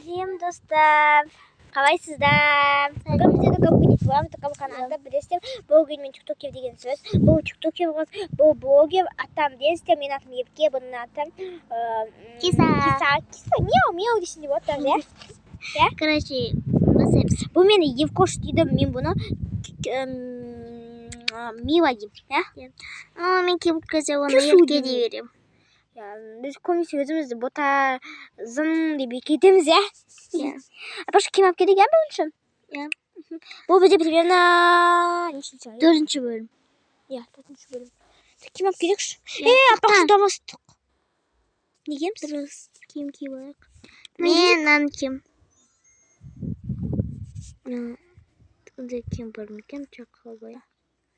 Сәлем, достар! Қалайсыздар? Бүгін бізде Тока боламыз. Тока каналында білесіздер, блогер мен тиктокер деген сөз. Бұл тиктокер қыз, бұл блогер, атам білесіздер, менің атым Ерке, бұның аты Киса. Киса, Киса, мяу, мяу десең де болады даже, иә? Короче, бастаймыз. Бұл мені Евкош дейді, мен бұны Мила деймін, иә? А, мен кейбір кезде оны Кису Ерке деймін. Дей беремін. Иә, біз көбінесе өзімізді бота зын деп кетеміз, иә? Иә. Апаш, киім алып келдік, иә, бірінші? Иә. Бұл бізде примерно нешінші ай? Төртінші бөлім. Иә, төртінші бөлім. Киім алып келейікші. Иә. Е, апақ, дамастық. Неге дұрыс киім киіп алайық. Мен мынаны киемін. Ондай киім бар ма екен? Жоқ, қалай?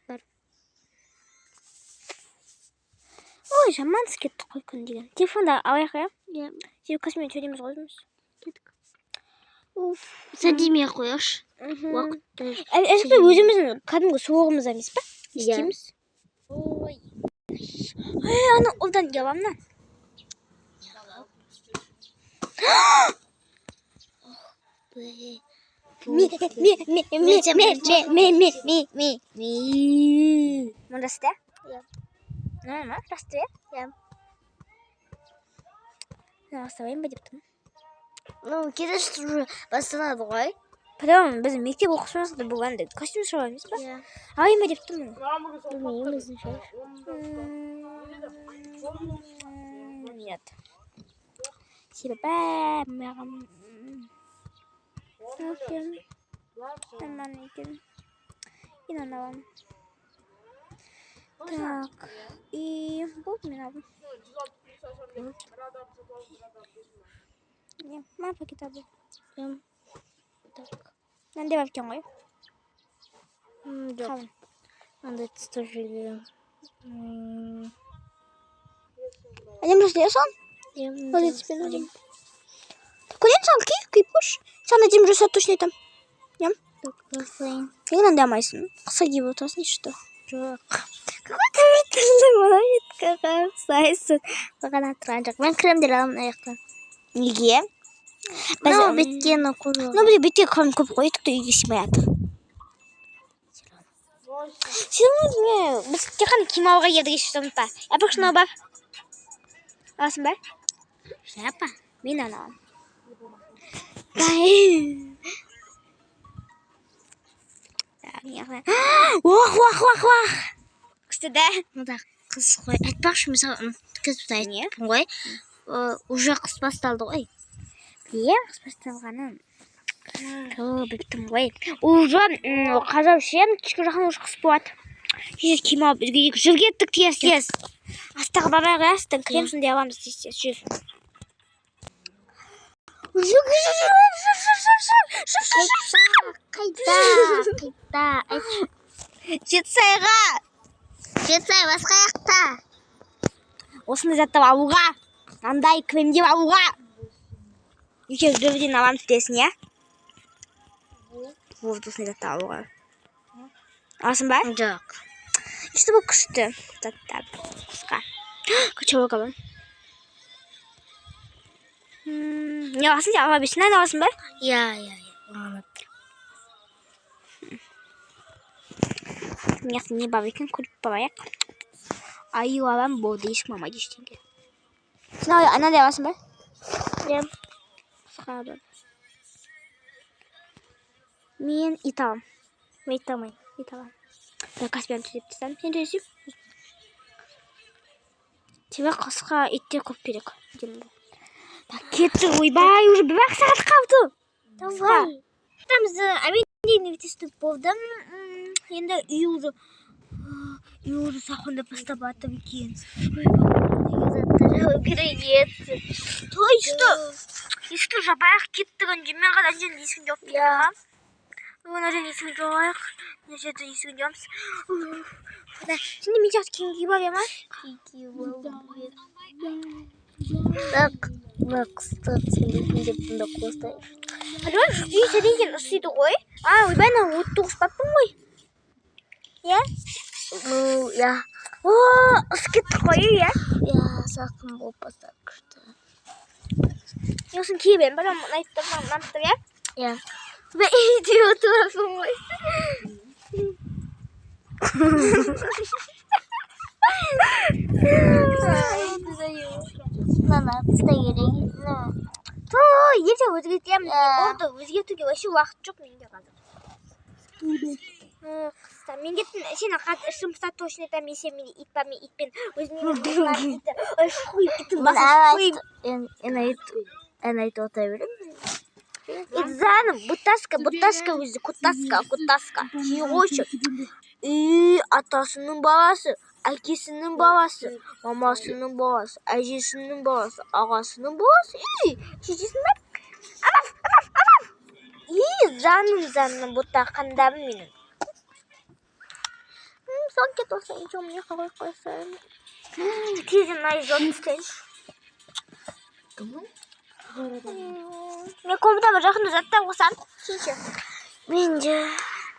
Бар. Ой, жаман ысып кетті қой күн деген. Телефонды алайық, иә? Иә. Себебі космемен сөйлейміз ғой өзіміз. Кеттік. Уф. Сәлдемей ақ қояйықшы. Уақыт. Әжептәуір өзіміздің кәдімгі суығымыз емес па? Не Иә. істейміз? Ой. Ей, ана ұлдан ұяламын мына. Ми, ми, ми, ми, ми, ми, ми, ми, ми, ми. Мындасы да? Иә. Мына ма? Расты, иә? Иә. Мына бастабайын ба деп тұрмын. Ну, келесі уже басталады ғой. Потом біз мектеп оқушымыз да, бұл андай костюм шалбар емес па? Иә. Алайын ба деп тұрмын. Білмеймін, өзің ше. Нет. Себебі маған екен, нормально екен. И мынаны аламын. Так, и болды, мен алдым. Не, мына пакет алдым. Иә. Так. Мынандай бар екен ғой. Жоқ. Қалың. Андай түсті жүре. Әдемі жасай сон. Иә. Вот теперь әдемі. Көрейін, саған ки, киіп көрші. Саған әдемі жасады, точно айтамын. Иә? Так, басайын. Неге мынандай алмайсың? Қысқа киіп отырасың, и что? Жоқ. Какой-то біртүрлі монолиткаға ұқсайсың. Маған тұрған жоқ. Мен кремдер аламын ана жақтан. Неге? Біз, Ну, бетке мынау қойып. Ну, бізде бетте крем көп қой, тіпті үйге сыймай жатыр. Сен не, біз тек қана киім алуға келдік, еш ұмытпа. Апақ, шынау бар. Аласың ба? Шляпа. Мен аны аламын. Ай. Так, не қылайын? Уах, уах, уах, уах. Күшті да? Мында қыс қой. Айтпақшы, мен саған ұмытып кетіп Не? айттым ғой. Уже қыс басталды ғой. Білемін қыс басталғанын. Ту, біліп тұрмын ғой. Уже қазір ше, кешке жақын уже қыс болады. Тез киім алып үйге жүр, кеттік тез тез. Астағы барайық, иә, астын крем сондай аламыз, тез тез жүр. Жүр, жүр, жүр, жүр, жүр, жүр, жүр, жүр, жүр, жүр. Қайда? Қайда? Айтшы. Жетісайға. Жетісай басқа жақта. Осындай заттар алуға, мынандай кремдер алуға. Екеуміз бір бірден аламыз десін, иә? Вот осындай заттар алуға. Аласың ба? Жоқ. Что бұл күшті заттар қысқа. Котелок аламын. Не аласың сен, ала берсін, мынаны аласың ба? Иә. Маған ұнап тұр. Мына жақта не бар екен, көріп барайық. Аю аламын, болды, ешкім алмайды ештеңе. Сен анандай аласың ба? Иә. Қысқа бар. Мен ит аламын. Мен ит алмаймын. Ит аламын. Мен Каспиан төлеп тастадым. Сен төлесең? Себебі қысқа иттер көп керек. Деймін. Так, кеттік, ойбай, уже бір ақ сағат қалды. Давай. Бізді обеденный тестіп болды. Енді үй уже салқындап бастап жатыр екен. Заттар алу керек еді. Той, что? Есікті жабайық, кеттік енді. Мен ғана жерде есігін жауып Иә. кетемін. Мына жерде есігін жабайық. Мына жерде есігін жабамыз. Сен де мен сияқты киім киіп ал, ма? Киіп алу керек. Так, мына қысты сенбейтін деп бұнда қосайыншы. Понимаешь, үй сәден кейін ысиды ғой. А, ойбай, ана отты қоспаппын ғой. Иә? Ну, иә. О, ысып кетті қой, иә? Иә, салқын болып бастады күшті. Мен осыны кие беремін, бірақ ұнайды тұр, маған ұнап тұр, иә? Иә. Мен үйде отырасың ғой. Мынаны тастай керек. Мына. Ту, ертең өзгертемін. Болды, өзгертуге вообще уақыт жоқ менде қазір. Қыста мен кеттім. Сені қатты ішім пысады, точно айтамын. Мен сен менде ит бар, мен итпен өзіме итті. Ой, шуйып, иттің басын шуйып. Мен айтып отыра беремін. Ит жаным, бұтаска, бұтаска өзі, кутаска, кутаска. Жей қойшы. Үй, атасының баласы, әкесінің баласы, мамасының баласы, әжесінің баласы, ағасының баласы. Үй, шешесінің ба? Аф, аф, аф. Үй, жаным, жаным, бұтақандарым менің. Соң кет болса, ничего, мне қойып қойсам. Тезден мына жолын істейінші. Мен комнатама жақында заттар қосамын. Сен ше? Мен де.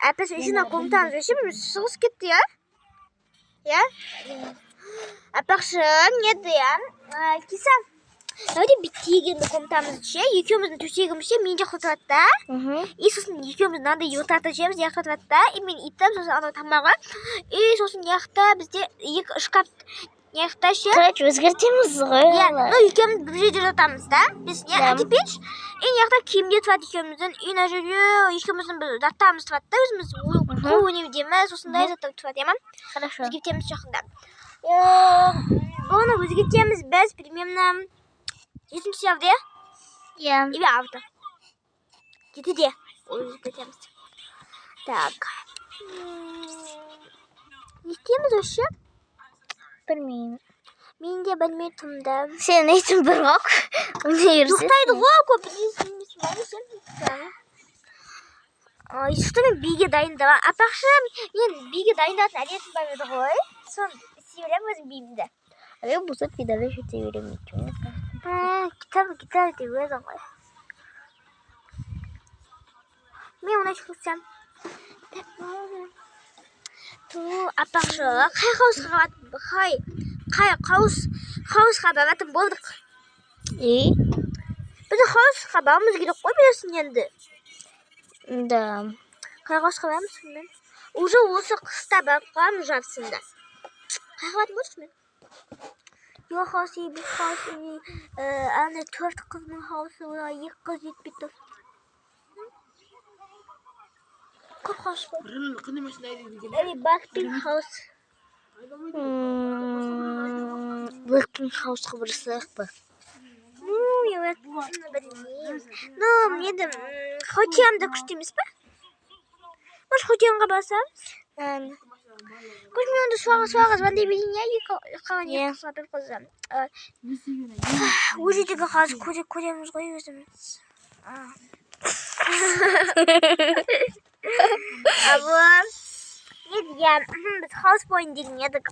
Әпес еще мына комнатамыз вообще бір шығыс кетті, иә? Иә? Апақшы, не еді, иә? Киса. Давайте бүйтейік енді комнатамызды ше, екеуміздің төсегіміз ше, мен жақта тұрады да. И сосын екеуміз мынандай отырады жеміз, мына жақта тұрады да. И мен итім, сосын анау тамағы. И сосын мына жақта бізде екі шкаф, мына жақта ше. Короче, өзгертеміз ғой. Иә, ну екеуміз бір жерде жатамыз да. Біз не, Да. а теперь и мына жақта киімдер тұрады екеуміздің, и мына жерде екеуміздің бір заттарымыз тұрады да, өзіміз қол өнердеміз, осындай заттар тұрады, иә ма? Хорошо. Өзгертеміз жақында. Бұны өзгертеміз біз примерно 7 сентябрьде, иә? Иә. Или августа. 7-де өзгертеміз. Так. Не істейміз вообще? Білмеймін. Мен де білмей тұрмын да. Сен айтың бір ғой. Ұйықтайды ғой көп. Ай, что мен биге дайындала. Апақшы, мен биге дайындалатын әдетім бар еді ғой. Соны істей беремін өзім биімді. Мен болса педалі жете беремін. Кітап, кітап деп өзің ғой. Мен оны айтып. Ту, апақшы, қай хаусқа баратын, қай хаусқа баратын болдық? И? Біз хаусқа баруымыз керек қой, білесің енді. Да. Қай хаусқа барамыз сонымен? Уже осы қыста барып қаламыз жартысында. Қай баратын болдық сонымен? Your house, big house, ана төрт қыздың хаусы, оларға екі қыз жетпей тұр. Көп хаус бар. Или Blackpink house. Blackpink хаусқа барсақ па? Ну, я білмеймін. Ну, енді Хотиам да күшті емес па? Может, Хотиамға барсамыз? Көш, мен онда суаға звондай берейін, иә? Екі қалған екі қызға, бір қызға. Ол жердегі қазір көреміз ғой өзіміз. Абы, не иә, біз хаус бойын деген едік.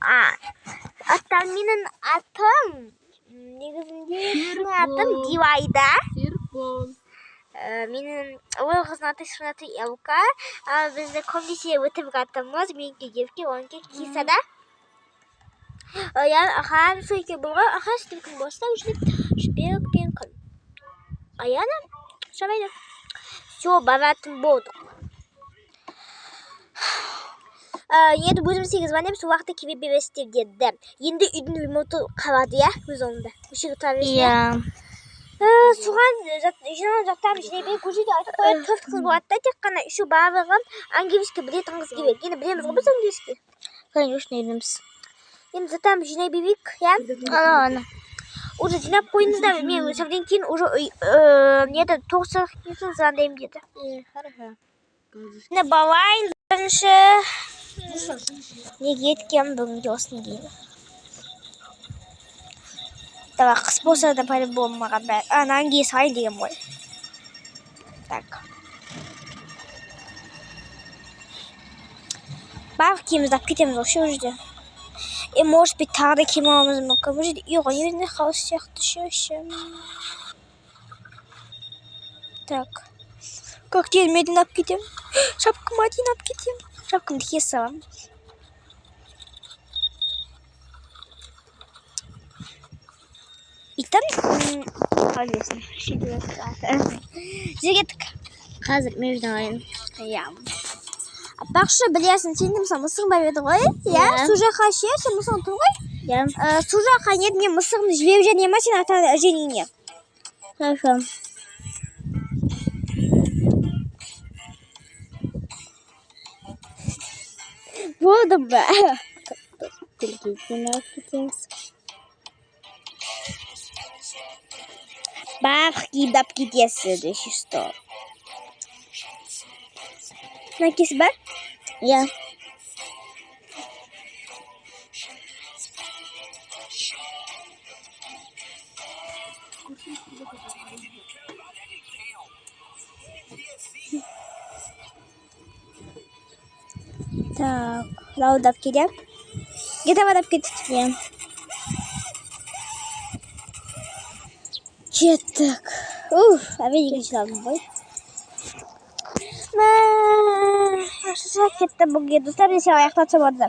Аттар менің атым, негізінде шын атым Дивайда. Серікбол. Менің ол қыздың аты, шын аты Елка. Ал бізді көбінесе өтірік атымыз, менікі Ерке, онікі Киса да. Иә, аха, сол екеуі болған. Аха, сөйтіп күн болса, Жібек пен Күн. Аяна, жарайды. Все, баратын болдық. Енді өзіміз сегіз звондаймын, сол уақытта келе бересіздер деді. Енді үйдің ремонты қалады, иә, өз орнында. Осы жерге тұра бересің, иә? Иә. Соған жиналған жақтарым жинай берейік. Ол жерде айтып қояды, төрт қыз болады да, тек қана еще барлығы английский білетін қыз керек. Енді білеміз ғой біз английский. Конечно, үйренеміз. Енді заттарымды жинай берейік, иә? Ана, ана. Уже жинап қойыңыздар, мен содан кейін уже неді 9 сағат кейін звондаймын деді. Хорошо. Енді балайын бірінші неге еткенмін бүгінге осыны киемін. Давай, қыс болса да по-любому маған бәрі. А, мынаны кие салайын деген ғой. Так. Барлық киімімізді алып кетеміз ғой ше ол жерде. И может быть тағы да киім алуымыз мүмкін. Бұл жерде үй ғой, негізінде хаус сияқты ше вообще. Так. Коктейль дейін алып кетемін. Шапкама дейін алып кетемін. Шапкамды кие саламын. Итім Қалай. Жүр, кеттік. Қазір мен жиналайын. Иә. Айтпақшы, білесің, сен де, мысалы, мысығың бар еді ғой, иә? Иә. Су жаққа ше, сен мысығың тұр ғой. Иә. Су жаққа енді мен мысығымды жіберіп жіберейін ма сен ата әженің үйіне? Хорошо. Болды ба? Бірге жиналып кетеміз. Барлық киімді алып кетесің, если что. Әкесі бар? Иә. Так, лауды алып келемін. Гитап алып кет. Иә. Кеттік. Уф, а мен екінші алдым ғой. Мә, шаршап кетті бүгін. Достар, десе аяқтатса болады.